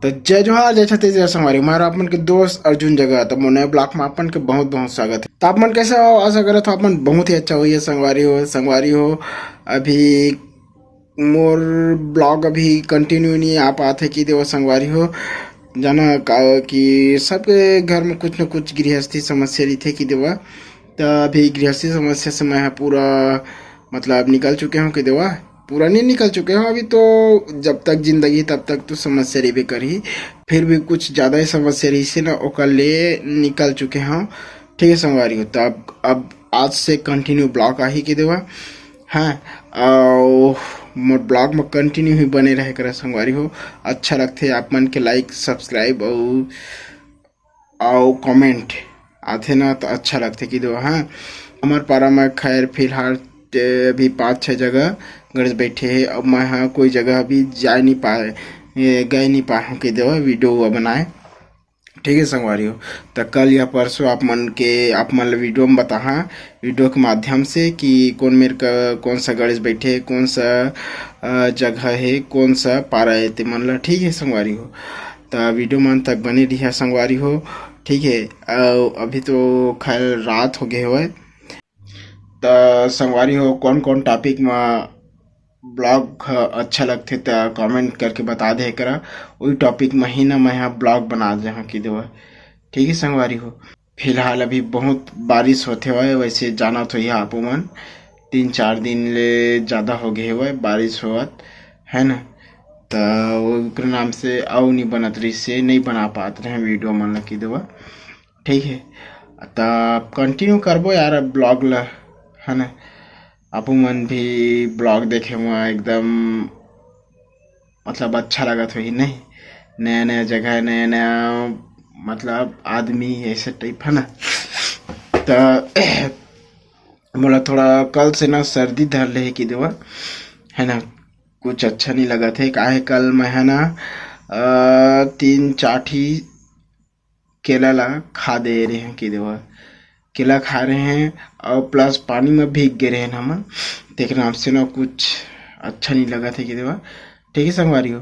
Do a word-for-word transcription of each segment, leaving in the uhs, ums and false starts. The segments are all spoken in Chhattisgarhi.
जय जोहार, जय छत्तीसगढ़ संगवारी, मैं आप मन के दोस्त अर्जुन जगत। त मोर नए ब्लॉग में आप मन के बहुत बहुत स्वागत है। त आप मन कैसे हो? आशा करत हो आप मन बहुत ही अच्छा होइए संगवारी हो। संगवारी हो, अभी मोर ब्लॉग अभी कंटिन्यू नहीं आ पात है कि देवा संगवारी हो, जाना का कि सबके घर में कुछ न कुछ गृहस्थी समस्या रहिथे कि देवा। त अभी गृहस्थी समस्या से मैं ह पूरा मतलब निकल चुके हूँ कि देवा, पूरा नहीं निकल चुके हूँ अभी तो, जब तक जिंदगी तब तक तो समस्या रहिबे करही। फिर भी कुछ ज़्यादा ही समस्या रहिसे ना, ओकर ले निकल चुके हूँ। ठीक है संगवारी हो, त अब, अब आज से कंटिन्यू ब्लॉग आही कि देवा। हाँ, अउ मोर ब्लॉग में कंटिन्यू ही बने रहे करा संगवारी हो। अच्छा लगथे आप मन के लाइक, सब्सक्राइब अउ, अउ कमेंट आथे ना, तो अच्छा लगथे कि देवा। हाँ, हमर पारा में खैर फिलहाल ते अभी पाँच छः जगह गणेश बैठे हे, अब मैं ह कोई जगह अभी जाए नहीं पाए, ए, गए नहीं पाए हूँ कि देवा वीडियो हुआ बनाए। ठीक है संगवारी हो, त कल या परसों आप मन के, आप मन ल वीडियो में बताहा, वीडियो के माध्यम से कि कौन मेर का, कौन सा गणेश बैठे, कौन सा, अ, जगह है, कौन सा पारा है ते मन ल। ठीक है संगवारी हो, त वीडियो में अंत तक बने रहिया संगवारी हो। ठीक है, अउ अभी तो खैर रात हो गए हवय, त संगवारी हो, कौन कौन टॉपिक में ब्लॉग ह अच्छा लगथे त कमेंट करके बता दे करा, वही टॉपिक में ही ना मैं ह ब्लॉग बना दे हाँ कि देवा। ठीक है संगवारी हो, फिलहाल अभी बहुत बारिश होथे हवय, वैसे जानत होइहा आपो मन, तीन चार दिन ले ज़्यादा हो गए हवय बारिश होवत, है ना। त ओकर नाम से अउ नहीं बनत रहिस से, नहीं बना पात रहे वीडियो मन ल कि देवा। ठीक है, त कंटिन्यू करबो यार अब ब्लॉग ल, है ना। आपो मन भी ब्लॉग देखे हुआ एकदम मतलब अच्छा लगत होही नहीं, नया नया जगह, नया नया मतलब आदमी, ऐसे टाइप है ना। त मोला थोड़ा कल से ना सर्दी धर ले है कि देवा, है ना, कुछ अच्छा नहीं लगत है। काहे कल मैं है ना, अ, तीन चार ठी केला ला खा दे रहे हैं कि देवा, केला खा रहे हैं और प्लस पानी में भीग गए रहे हैं हमन, तेकर नाम से ना कुछ अच्छा नहीं लगत है कि देवा। ठीक है संगवारी हो,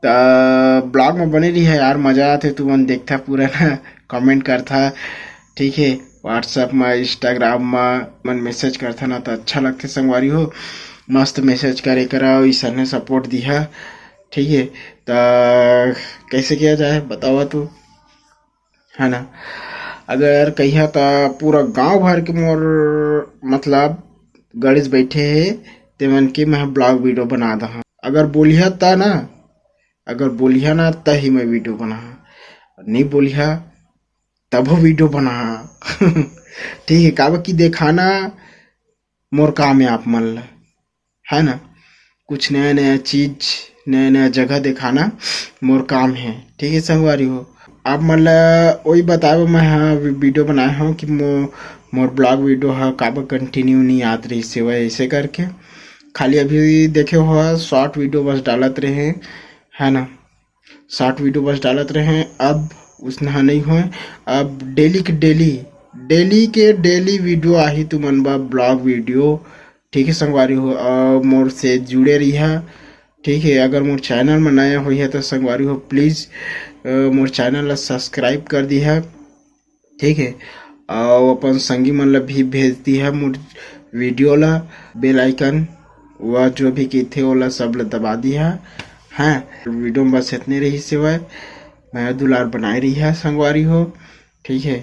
त ब्लॉग में बने रही है यार, मजा आथे, तुमन देखथा पूरा ना, कमेंट करथा, ठीक है, WhatsApp में, Instagram में मन मैसेज करथा ना, तो अच्छा लगथे संगवारी हो, मस्त मैसेज करे करा, इसने सपोर्ट दिहा। ठीक है, त कैसे किया जाए बतावा तू, है ना। अगर कहिया त पूरा गांव भर के मोर मतलब गणेश बैठे हे, ते मन के मैं ब्लॉग वीडियो बना दहा। अगर बोलिहा त ना, अगर बोलिहा ना त ही मैं वीडियो बना, नहीं बोलिहा तभो वीडियो बना। ठीक है, काबर कि देखाना मोर काम है आप मन ला, है ना। कुछ नया नया चीज, नया नया जगह देखाना मोर काम है। ठीक है संगवारी हो, आप मन ला वही बताए बर मैं हा वी-, वीडियो बनाए हूँ कि मो, मोर ब्लॉग वीडियो हा काबर कंटिन्यू नहीं आत रही सेवा ऐसे करके। खाली अभी देखे हो शॉर्ट वीडियो बस डालत रहे, है ना, शॉर्ट वीडियो बस डालत रहे। अब उसने हा नहीं होए, अब डेली के डेली, डेली के डेली वीडियो आही तुमन बा ब्लॉग वीडियो। ठीक है संगवारी हो, अ, मोर से जुड़े रहिहा। ठीक है, अगर मोर चैनल में नया होइहा तो संगवारी हो प्लीज, अ, मोर चैनल ला सब्सक्राइब कर दिहा। ठीक है, अउ अपन संगी मन ला भी भेज दिहा मोर वीडियो ला, बेल आइकन व जो भी कहिथे ओला सब ला दबा दिहा। हाँ, वीडियो में बस इतने रही सेवा, मैं दुलार बनाए रहिहा संगवारी हो। ठीक है,